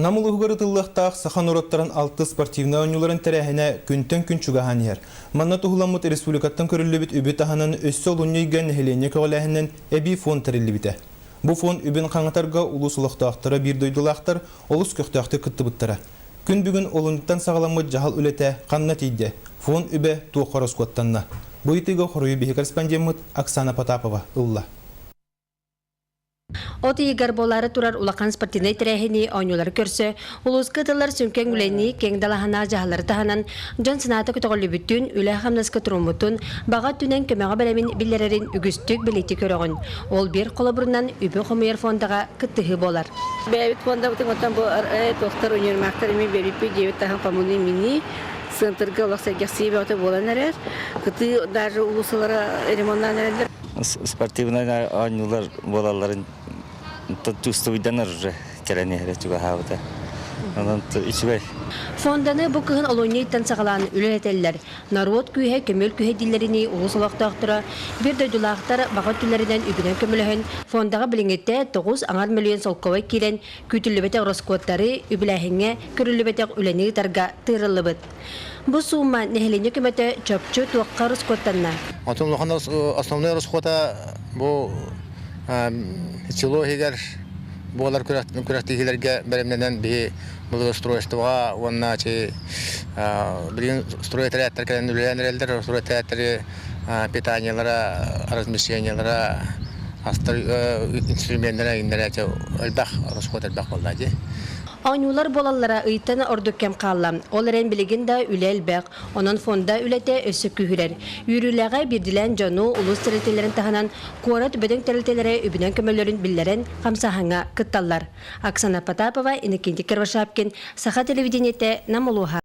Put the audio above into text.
Нам улууһугар ытыллыахтаах саха норуоттарын алтыс спортивнай оонньууларын тэрээһинэ күнтэн күн чугаһаан иһэр. Манна туһуламмыт республикаттан көрүллүбүт үбү таһынан өссө олунньу ыйга нэһилиэнньэ көҕүлээһининэн эбии фонд тэриллибитэ. Бу фонд үбүн хаҥатарга улуус олохтоохторо биир дойдулаахтар олус көхтөөхтүк кыттыбыттара. Күн бүгүн олунньуттан саҕаламмыт дьаһал үлэтэ ханна тиийдэ? Фонд үбэ туохха ороскуоттанна? Бу ыйытыыга хоруйу биһи корреспондеммыт Оксана Потапова ылла. От ыйыгар буолаары турар улахан спортивнай тэрээһини оонньуулары көрсө, улууска ыытыллар сүҥкэн үлэни киэҥ далаһанаах дьаһаллары таһынан, дьон санаата көтөҕүллүбүтүн, үлэ-хамнаска туруммутун, баҕа өттүнэн көмөҕө бэлэмин биллэрэрин үгүстүк бэлиэтии көрөҕүн. Ол биир холобурунан үбү хомуйар фондаҕа кыттыһыы буолар. Бэйэбит фондабытын оттон бу туохтар универмагтар эмиэ биэрбиппит дьиэбит таһын хомунуу мини центрга олох сэргэхсийии бөҕөтө буолан эрэр. Кытыы даже улуусалара ремоннаан эрэллэр. Спортивнай оонньуулар буолалларын чувствуйданар уже кэлэн иһэрэ чугаһаабыта. Онон үчүгэй. Фонданы бу кыһын олунньу ыйтан саҕалаан үлэлэтэллэр. Норуот күүһэ, көмүөл күүһэ дииллэринии улуус олохтоохторо биир дойдулаахтар баҕа өттүлэринэн үбүнэн көмөлөһөн, фондаҕа билиҥҥитэ 9,5 мөлүйүөн солкуобай киирэн, күүтүллүбэтэх ороскуоттары үбүлээһиҥҥэ көрүллүбэтэх үлэни ыытарга тыырыллыбыт. Бу суумма нэһилиэнньэ көмөтө чопчу туохха ороскуоттанна? Отун улахан основной ороскуота бу село иһигэр буолар күрэхтэһиилэргэ бэлэмнэнэн биһи благоустройствоҕа уонна билигин стройотрядтар кэлэн үлэлээн эрэллэр. Стройотрядтары питаниелара, размещениелара, астар инструменнара иҥнэрэ элбэх ороскуот элбэх буолла дии. Оонньуулар буолаллара ыйтан ордук кэм хаалла. Ол эрэн билигин да үлэ элбэх. Онон фонда үлэтэ өссө күүһүрэр. Үөрүүлээҕэ биирдилээн дьону улуус тэрилтэлэрин таһынан куорат бөдөҥ тэрилтэлэрэ үбүнэн көмөлөрүн биллэрэн хамсааһыҥҥа кытталлар. Оксана Потапова, Иннокентий Кривошапкин, Саха телевидениетэ, Нам улууһа.